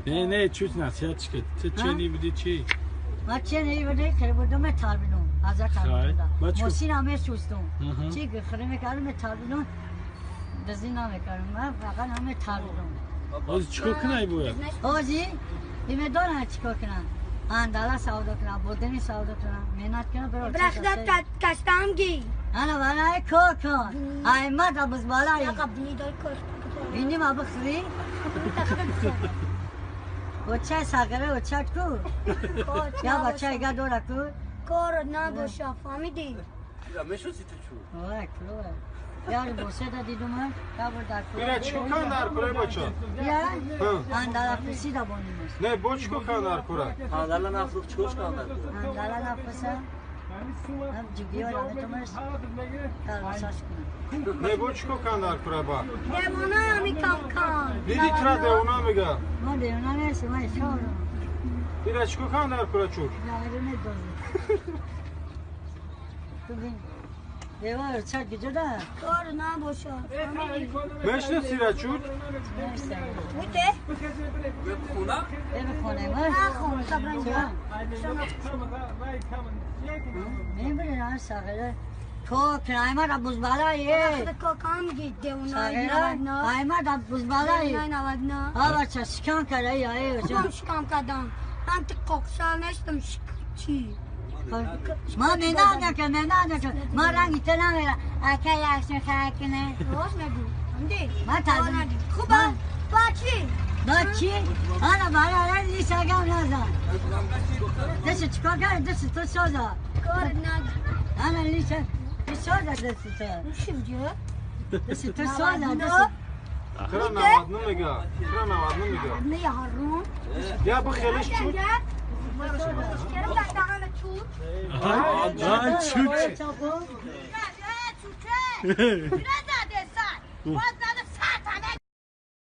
Не, не, чуть насиҳат чӣ ту чени будӣ чӣ? Ман чени будӣ, хири будум, металбидум. Ҳазрат талбидум. Мосин ҳам месӯстум. Чӣ хири мекардум, металбидум. Дизӣ намекардум. Ман фақат ҳам металбидум. Ҳозир чӣ кор кунай бояд? Ҳозир имедонам чӣ кор кунам. Андала савдо кунам, будини савдо кунам, меҳнат кунам. Брахда кастам ги. Ана барай кор кун. Аймад абузбалай. Биним абухри. Оча сағира оча ку. Я бача ига дора ку. Кор набоша, фаҳмидӣ? Мешноси ту чу? Ой, кло. Яр боседа дидум, я бо дар ку. Ира чӣ кор дар кура бача? Я? Андала пусида бонимаш. Не, бо чӣ кор дар кура? Андала нафрух чӣ кор дар кура? Андала нафруса. Ҳам ҷигиёра метумаш. Калбасаш кунам. Не, бо чӣ кор дар кура ба? Девона ҳами кам кам. Диди тра девона мега. Ма девона нест, ма ишорам. Ира чӣ кор дар кура чур? Я медозам. Ту бин. Девор чак гиҷода? Кор набоша. Мешноси ира чур? Уте? Хона? Хона ма. Хона сабранҷа. Мебарем сағира. Ко крайма да бузбалай. Ко кам ги девона. Сағира. Айма да бузбалай. А бача шикам кара я эй. Худам шикам кардам. Ман ти қоқса нестам чӣ. Ма менанака, менанака. Ма ранги та намера. Ака яхши хакне. Рост мегӯ. Фаҳмидӣ? Ма тазм. Хуба. Ба чӣ? Ба чӣ? Ана бара ранги сагам назан. Дасти чикор кард? Дасти ту соза. Кор над. Ана лиша. Ту соза дасти ту. Чӣ мегӯ? Дасти ту соза дасти. Тра навадну мега. Тра навадну мега. Не ярум. Я бихелиш чур. Ай чуч.